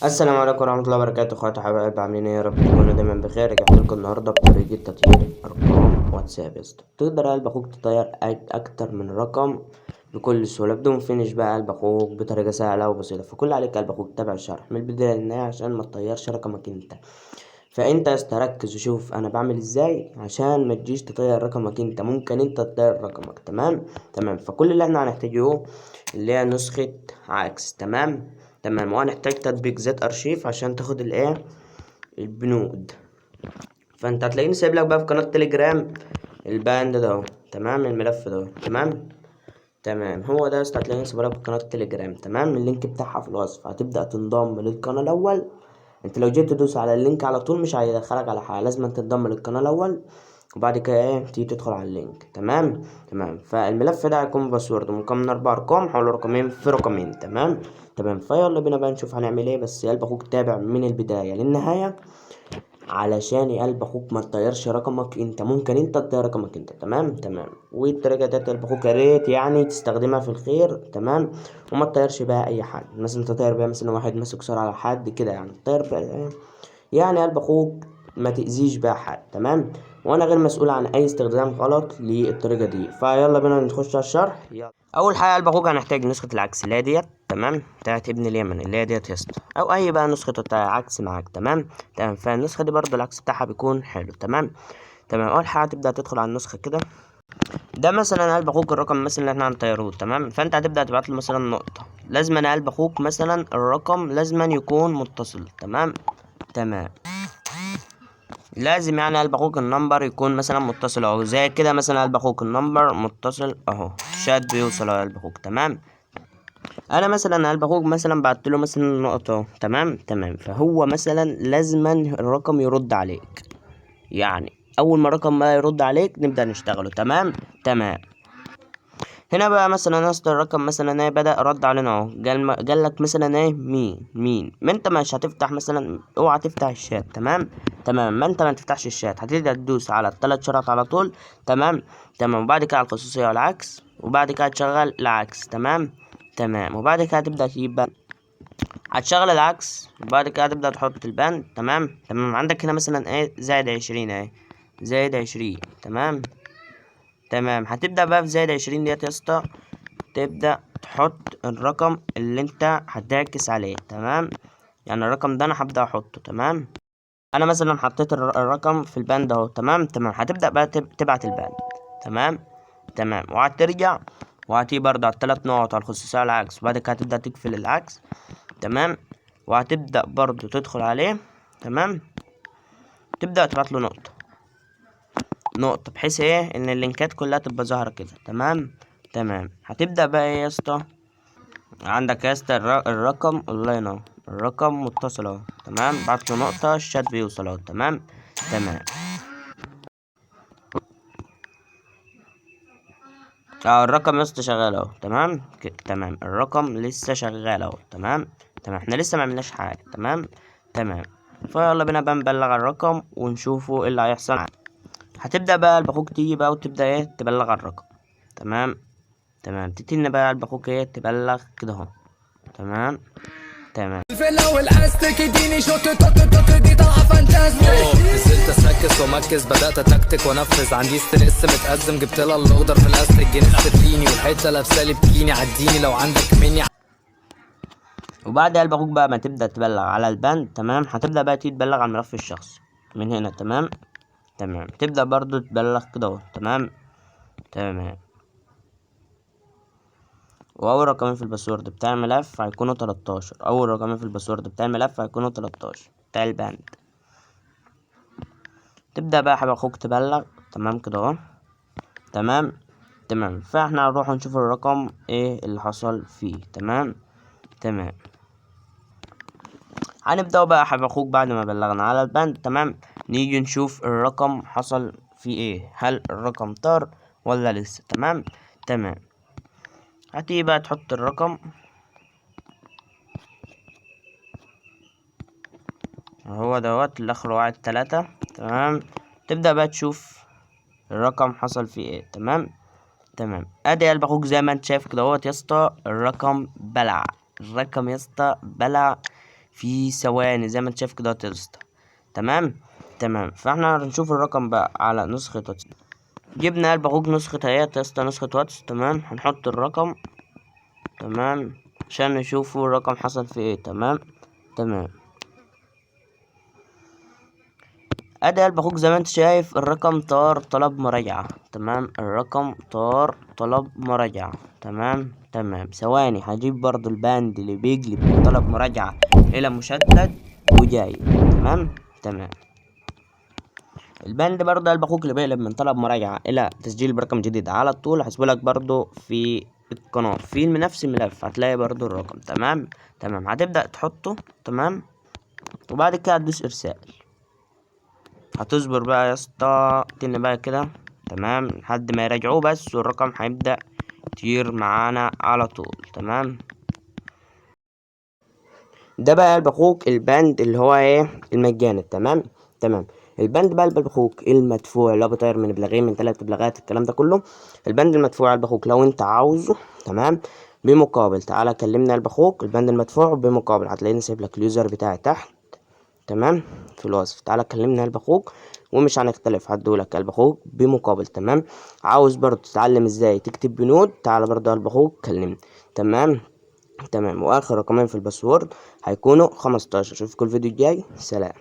السلام عليكم ورحمة الله وبركاته اخواتي حبايب، عاملين ايه؟ يا رب تكونوا دايما بخير. رجعت لكم النهارده بطريقة تطيير ارقام واتساب. يا اسطى تقدر يا قلب اخوك تطير اكتر من رقم بكل سهولة بدون finish بقى قلب اخوك، بطريقة سهلة وبسيطة. فكل عليك قلب اخوك تابع الشرح من البداية للنهاية عشان ما تطيرش رقمك انت. فانت يا اسطى ركز وشوف انا بعمل ازاي عشان ما تجيش تطير رقمك انت، ممكن انت تطير رقمك. تمام تمام. فكل اللي احنا هنحتاجه اللي هي نسخة عكس. تمام تمام. وهنحتاج تطبيق ZArchiver عشان تاخد الايه البنود. فانت هتلاقيني سايب لك بقى في قناة تليجرام ال band ده اهو، تمام، الملف ده اهو، تمام تمام. هو ده يا اسطى هتلاقيني سايب لك في قناة تليجرام. تمام، ال link بتاعها في الوصف. هتبدأ تنضم للقناة الأول. انت لو جيت تدوس على ال link على طول مش هيدخلك على حاجة، لازم انت تنضم للقناة الأول وبعد كده ايه تيجي تدخل على ال link. تمام تمام. فالملف ده هيكون password مكون من 4 ارقام، حول رقمين في رقمين. تمام تمام. فيلا بينا بقى نشوف هنعمل ايه. بس يا قلب اخوك تابع من البداية للنهاية علشان يا قلب اخوك ما تطيرش رقمك انت، ممكن انت تطير رقمك انت. تمام تمام. والطريقة ديت يا قلب اخوك يا ريت تستخدمها في الخير. تمام، وما تطيرش بقى اي حد، مثلا تطير بقى مثلا واحد ماسك صورة على حد كده، تطير بقى يا قلب اخوك ما تأذيش بقى حد. تمام، وانا غير مسؤول عن اي استخدام غلط للطريقة دي. فيلا بينا نخش على الشرح. يلا. اول حاجة يا قلب اخوك هنحتاج نسخة العكس اللي هي ديت، تمام، بتاعت ابن اليمن اللي هي ديت يا اسطى، او اي بقى نسخة عكس معاك. تمام تمام. فالنسخة دي برضو العكس بتاعها بيكون حلو. تمام تمام. اول حاجة هتبدأ تدخل على النسخة كده، ده مثلا قلب اخوك الرقم مثلا اللي احنا هنطيروه. تمام، فانت هتبدأ تبعت له مثلا نقطة. لازم انا قلب اخوك مثلا الرقم لازما يكون متصل. تمام تمام. لازم قلب اخوك ال number يكون مثلا متصل اهو، زي كده مثلا قلب اخوك ال number متصل اهو، شات بيوصل اهو قلب اخوك. تمام، انا مثلا قلب اخوك مثلا بعت له مثلا نقطة اهو. تمام تمام. فهو مثلا لازما الرقم يرد عليك، اول ما الرقم ما يرد عليك نبدأ نشتغله. تمام تمام. هنا بقى مثلا يا اسطى الرقم مثلا ايه بدأ رد علينا اهو، قال لك مثلا ايه مين مين، ما انت مش هتفتح مثلا، اوعى تفتح الشات. تمام تمام. ما انت ما تفتحش الشات، هتبدأ تدوس على الثلاث شرط على طول. تمام تمام. وبعد كده على الخصوصية والعكس، وبعد كده هتشغل العكس. تمام تمام. وبعد كده هتبدأ تجيب بقى، هتشغل العكس، وبعد كده هتبدأ تحط البند. تمام تمام. عندك هنا مثلا ايه زائد 20 اهي، زائد 20. تمام تمام. هتبدأ بقى في زائد 20 ديت يا اسطى تبدأ تحط الرقم اللي انت هتعكس عليه. تمام، الرقم ده انا هبدأ احطه. تمام، انا مثلا حطيت الرقم في البند اهو. تمام تمام. هتبدأ بقى تبعت البند. تمام تمام. وهترجع وهتيجي برضه على التلات نقط على الخصوصية على العكس، وبعد كده هتبدأ تقفل العكس. تمام، وهتبدأ برضه تدخل عليه. تمام، تبدأ تبعت له نقطة نقطة بحيث ايه ان اللينكات كلها تبقى ظاهرة كده. تمام تمام. هتبدأ بقى ايه يا اسطى، عندك يا اسطى الرقم اونلاين اهو، الرقم متصل اهو. تمام، بعت له نقطة، الشات بيوصل اهو. تمام تمام. الرقم يا اسطى شغال اهو. تمام تمام. الرقم لسه شغال اهو. تمام تمام. احنا لسه ما عملناش حاجة. تمام تمام. فيلا بينا بقى نبلغ الرقم ونشوفه ايه اللي هيحصل. هتبدأ بقى قلب اخوك تيجي بقى وتبدأ ايه تبلغ الرقم. تمام تمام. تتن بقى قلب اخوك ايه تبلغ كده اهو. تمام تمام. الفيلا والاستيك اديني شوت توت توت دي طالعه فانتاستيك. نزلت اسكس ومكس، بدات اتكتك وانفذ، عندي ستريس متازم، جبت لها الاخضر في الاستيك، جنيه استرليني والحته لابسه لي بكيني، عديني لو عندك مني. وبعد قلب اخوك بقى ما تبدا تبلغ على البند. تمام، هتبدا بقى تيجي تبلغ على الملف الشخصي من هنا. تمام تمام. تبدا برضو تبلغ كده اهو. تمام تمام. واول رقمين في الباسورد بتاع الملف هيكونوا 13، اول رقمين في الباسورد بتاع الملف هيكونوا 13 بتاع البند. تبدا بقى يا حبيب اخوك تبلغ. تمام كده اهو. تمام تمام. فاحنا هنروح نشوف الرقم ايه اللي حصل فيه. تمام تمام. هنبدأ بقى يا حبيب اخوك بعد ما بلغنا على البند. تمام، نيجي نشوف الرقم حصل فيه ايه، هل الرقم طار ولا لسه. تمام تمام. هتيجي بقى تحط الرقم هو دوت اللي اخره 1 3. تمام، تبدأ بقى تشوف الرقم حصل فيه ايه. تمام تمام. ادي قلب اخوك زي ما انت شايف كده اهوت يا اسطى، الرقم بلع، الرقم يا اسطى بلع في ثواني زي ما انت شايف كده يا اسطى. تمام تمام. فاحنا هنشوف الرقم بقى على نسخة واتس. جبنا قلب اخوك نسخة اهيت يا اسطى، نسخة واتس. تمام، هنحط الرقم. تمام، عشان نشوفوا الرقم حصل فيه ايه. تمام تمام. ادي قلب اخوك زي ما انت شايف الرقم طار طلب مراجعة. تمام، الرقم طار طلب مراجعة. تمام تمام. ثواني هجيب برضو الباند اللي بيقلب طلب مراجعة الى مشدد وجاي. تمام تمام. البند برضه قلب اخوك اللي بيقلب من طلب مراجعة الى تسجيل برقم جديد على طول هسيبهولك برضه في القناة في نفس الملف هتلاقي برضه الرقم. تمام تمام. هتبدأ تحطه. تمام، وبعد كده هتدوس ارسال. هتصبر بقى يا اسطى تن بقى كده. تمام، لحد ما يراجعوه بس، والرقم هيبدأ يطير معانا على طول. تمام، ده بقى قلب اخوك البند اللي هو ايه المجاني. تمام تمام. البند بقى قلب اخوك المدفوع اللي هو بيطير من بلاغين من 3 بلاغات الكلام ده كله. البند المدفوع قلب اخوك لو انت عاوزه، تمام، بمقابل تعالى كلمنا قلب اخوك. البند المدفوع بمقابل هتلاقيني سايب لك ال user بتاعي تحت، تمام، في الوصف. تعالى كلمنا قلب اخوك ومش هنختلف، هدولك قلب اخوك بمقابل. تمام، عاوز برضو تتعلم ازاي تكتب بنود، تعالى برضو قلب اخوك كلمني. تمام تمام. واخر رقمين في ال password هيكونوا 15. اشوفكم الفيديو الجاي، سلام.